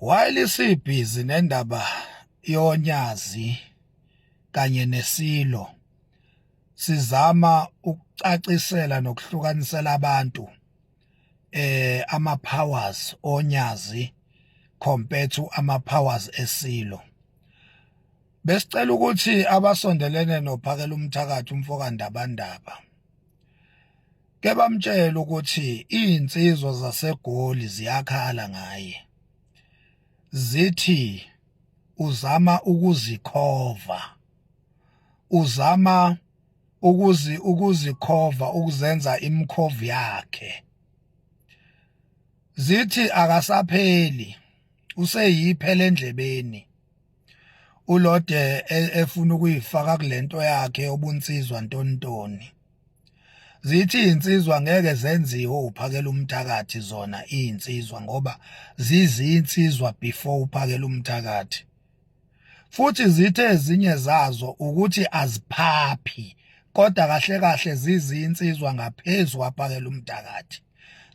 While sibhizi nendaba yoNyazi kanye neSilo, sizama ukucacisela nokuhlukanisela abantu ama powers oNyazi compared to ama powers eSilo. Besicela ukuthi abasondelene noPhakela umthakathi umfoka Ndabandaba ke bamtshela ukuthi izinsizwa zaseGoli ziyakhala ngaye, zithi uzama ukuzikhova, uzama ukuzikhova, ukuzenza imkhovu yakhe. Zithi akasapheli, useyiphela endlebeni ulode efuna ukuyifaka kulento yakhe obunsizwa ntontoni. Zithi insizwa ngeke zenziwe uPhakela umthakathi zona izinsizwa, ngoba zizinsizwa before uPhakela umthakathi. Futhi zithe ezinye zazo ukuthi aziphaphi, kodwa kahle kahle zizinsizwa ngaphezulu kwaPhakela umthakathi.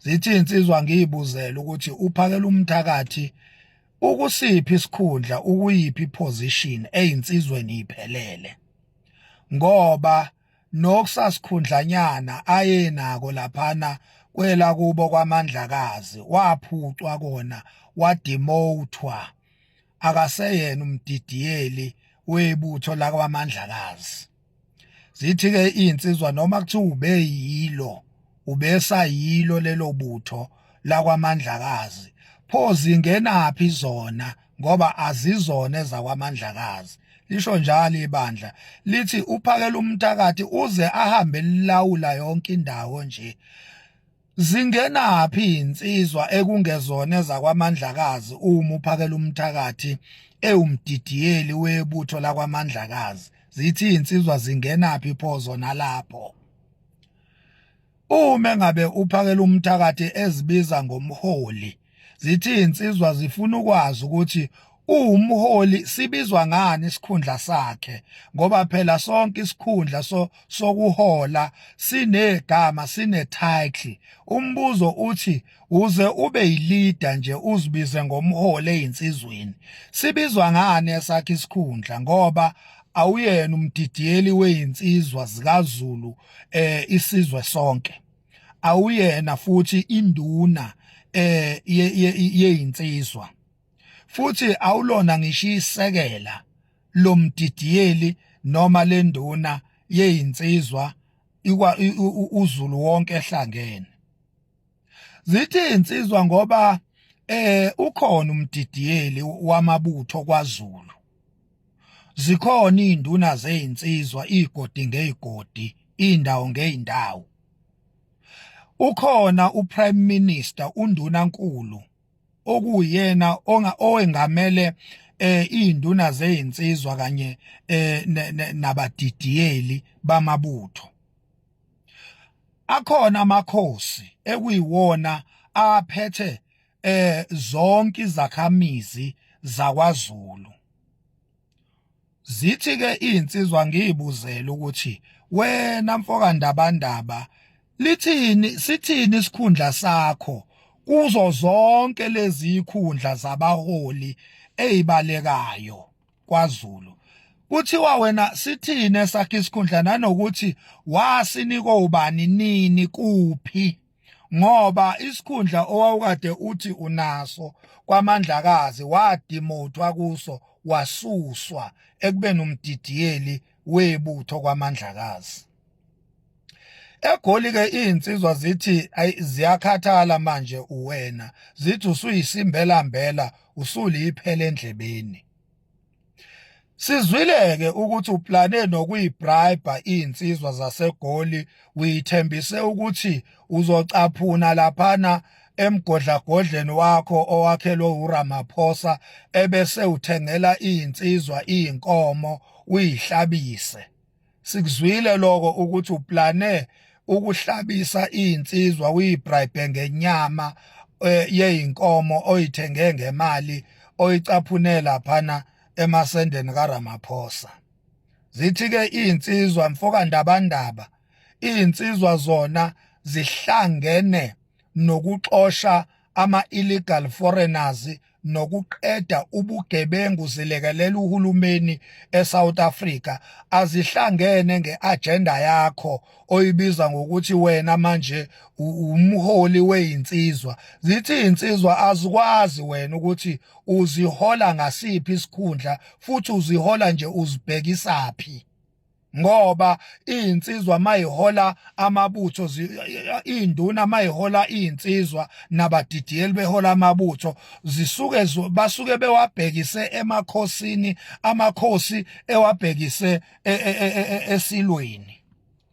Zithi insizwa ngiyibuzela ukuthi uPhakela umthakathi ukusiphi isikhundla, ukuyiphi position eyinsizweni iphelele, ngoba nokusasikhundlanyana ayenako laphana kwela kubo kwaMandlakazi waphucwa kona, wademothwa, akaseyena umdidiyeli webutho lakwaMandlakazi. Zithi ke insizwa noma kuthiwa ubeyilo, ubesayilo lelo butho lakwaMandlakazi, pho zingenaphi zona ngoba azizona ezakwaMandlakazi? Lisho njalo ibandla, lithi uPhakela umthakathi uze ahambe lilawula yonke indawo nje. Zingenaphi insizwa ekungezona ezakwaMandlakazi uma uPhakela umthakathi ewumdidiyeli webutho lakwaMandlakazi? Zithi insizwa zingenaphi pho zona lapho? Uma ngabe uPhakela umthakathi ezibiza ngomholi, zithi insizwa zifuna ukwazi ukuthi uwumholi sibizwa ngani isikhundla sakhe, ngoba phela sonke isikhundla sokuhola sinegama, sine title. Umbuzo uthi uze ube yileader nje uzibize ngomholi ezinsizweni, sibizwa ngani esakhe isikhundla, ngoba awuyena umdidiyeli wezinsizwa zikaZulu isizwe sonke, awuyena futhi induna yeyinsizwa, futhi awulona ngisho isekela lomdidiyeli noma lenduna yeyinsizwa uZulu wonke ehlangene. Zithi insizwa ngoba ukhona umdidiyeli wamabutho kwaZulu, zikhona izinduna zezinsizwa, igodi ngezigodi, indawo ngeindawo, ukhona uPrime Minister, undunankulu okuyena owengamele izinduna zezinsizwa kanye nabadidiyeli bamabutho. Akhona amakhosi ekuyiwona aphethe zonke izakhamizi zakwaZulu. Zithi ke insizwa ngiyibuzela ukuthi wena mfoka Ndabandaba lithini, sithini isikhundla sakho kuzo zonke lezi ikhundla zabaholi ezibalekayo kwaZulu? Kuthiwa wena sithini esakhe isikhundla, nanokuthi wasinikwa ubani, nini, kuphi? Ngoba isikhundla owawukade uthi unaso kwaMandlakazi wadimothwa kuso, wasuswa ekubeni umdidiyeli webutho kwaMandlakazi. EGoli ke izinsizwa zithi ziyakhathala manje uwena, zithi usuyisimbelambela, usuliphela endlebeni. Sizwile-ke ukuthi uplane nokuyibribe iy'nsizwa zaseGoli, uyithembise ukuthi uzocaphuna laphana emgodlagodleni wakho owakhelwe uRamaphosa, ebese uthengela iy'nsizwa iy'nkomo uyihlabise. Sikuzwile lokho ukuthi uplane ukuhlabisa iy'nsizwa, uyibribe ngenyama yey'nkomo oyithenge ngemali oyicaphune laphana emasendeni kaRamaphosa. Zithi-ke iy'nsizwa mfoka Ndabandaba, iy'nsizwa zona zihlangene nokuxosha ama-illegal foreigners. nokuqeda ubugebengu zilekelela uhulumeni eSouth Africa azihlangene ngeagenda yakho oyibiza ngokuthi wena manje umholi weyinsizwa. Zithi izinsizwa azikwazi wena ukuthi uzihola ngasiphi isikhundla futhi uzihola nje uzibhekisaphi, ngoba izinsizwa mayihola amabutho, induna mayihola izinsizwa nabadidiyeli behola amabutho, zisuke basuke bewabhekise emakhosini, amakhosi ewabhekise esilweni.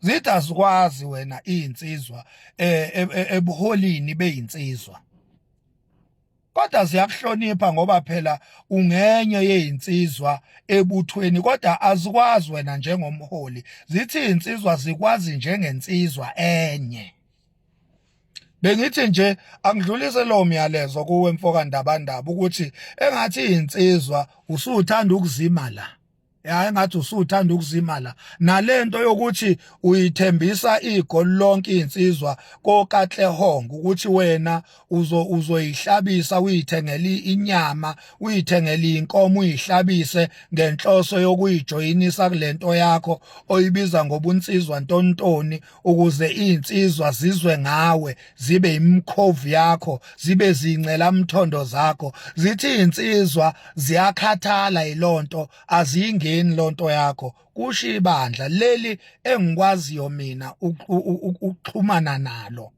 Zithi azikwazi wena izinsizwa ebuholini beyinsizwa, kodwa ziyakuhlonipha ngoba phela ungenye yezinsizwa ebuthweni, kodwa azikwazi wena njengomholi. Zithi izinsizwa zikwazi njengensizwa enye. Bengithi nje angidlulise lo myalezo kuwe mfoka Ndabandaba ukuthi engathi izinsizwa usuthanda ukuzima la, ya engathi usuthanda ukuzima la nalento yokuthi uyithembisa igoli lonke insizwa koKatlehong ukuthi wena uzoyihlabisa uyithengele inyama, uyithengele inkomo, uyihlabise ngenhloso yokuyijoyinisa kulento yakho oyibiza ngobunsizwa ntontoni, ukuze izinsizwa zizwe ngawe, zibe imikhovu yakho, zibe zincela mthondo zakho. Zithi izinsizwa ziyakhathala yilonto, aziyingeni lonto yakho. Kusho ibandla leli engikwaziyo mina ukuxhumana nalo.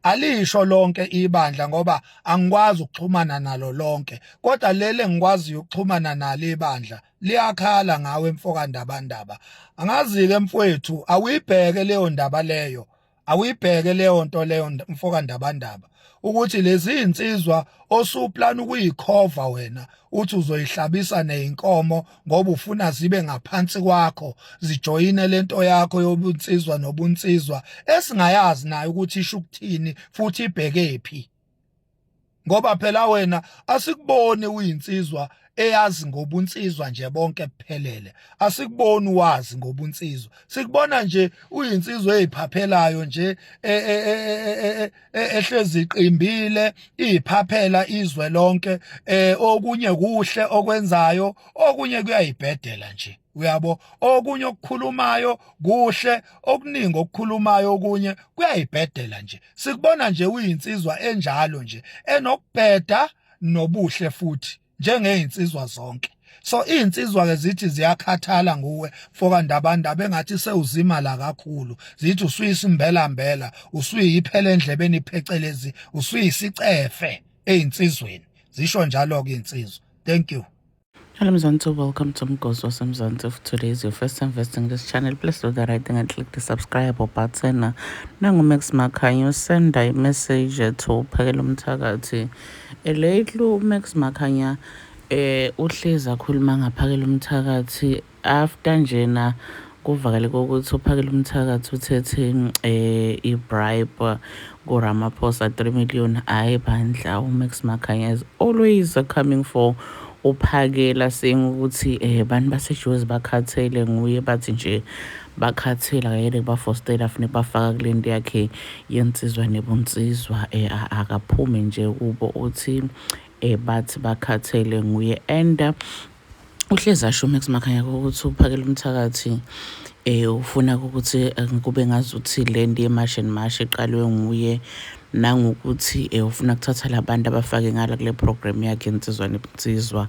Alisho lonke ibandla ngoba angikwazi ukuxhumana nalo lonke, kodwa leli engikwaziyo ukuxhumana nalo ibandla liyakhala ngawe mfoka Ndabandaba. Angazi-ke mfowethu, awuyibheke leyo ndaba leyo, awuyibheke leyo nto leyo mfoka Ndabandaba, ukuthi lezi insizwa osuplana ukuyikhova wena uthi uzoyihlabisa nezinkomo ngoba ufuna zibe ngaphansi kwakho, zijoyine lento yakho yobunsizwa nobunsizwa esingayazi nayo ukuthi isho ukuthini futhi ibhekephi, ngoba phela wena asikuboni uyinsizwa eyazi ngobunsizwa nje bonke kuphelele, asikuboni wazi ngobunsizwa, sikubona nje uyinsizwa eziphaphelayo nje ehlezi iqimbile iphaphela izwe lonke. Okunye kuhle okwenzayo, okunye kuyayibhedela nje, uyabo. Okunye okukhulumayo kuhle, okuningi okukhulumayo okunye kuyayibhedela nje. Sikubona nje uyinsizwa enjalo nje enokubheda nobuhle futhi njengezinsizwa zonke. So izinsizwa ke zithi ziyakhathala nguwe mfoka Ndabandaba, engathi sewuzima la kakhulu. Zithi usuyisimbela mbela, usuyiphela endlebeni phecelezi, usuyisicefe ezinsizweni. Zisho njalo ke insizwa. Thank you. Hello Mzansi, welcome to Mgosi waseMzansi. If today is your first time visiting this channel, please do the right thing and click the subscribe button. Nangu Max Makhanya senda i-message to Phakela Umthakathi. Lately uMax Makhanya uhlezi akhuluma ngaPhakela Umthakathi after njena kuvakale kokuthi uPhakela Umthakathi uthethe i-bribe ku-Ramaphosa 3 million. Hayi bandla, uMax Makhanya is always coming for uPhakela, saying ukuthi bantu baseJozi bakhathele nguye, bathi nje bakhathele akayele kubafostela, afune bafaka kule nto yakhe yensizwa nebunsizwa, akaphume nje kubo. Uthi bathi bakhathele nguye and uhlezi asho uMax Makhanya ukuthi uPhakela Umthakathi ufuna ukuthi kube ngazuthi le nto ye-March and March iqalwe nguye, nangokuthi ufuna kuthatha labantu abafake ngala kule program yakhe insizwa nebunsizwa.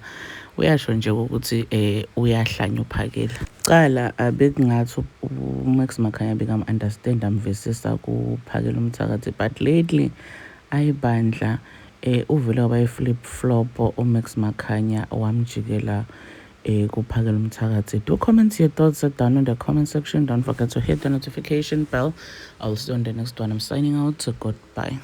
Uyasho nje ukuthi uyahlanya uPhakela. Cala abekungathi uMax Makhanya bekam-understand, amvisisa kuPhakela Umthakathi, but lately ayibandla uvele waba i-flip flop uMax Makhanya, wamjikela kuPhakela Umthakathi. Do comment your thoughts down in the comment section. Don't forget to hit the notification bell. I'll see you on the next one. I'm signing out. Goodbye.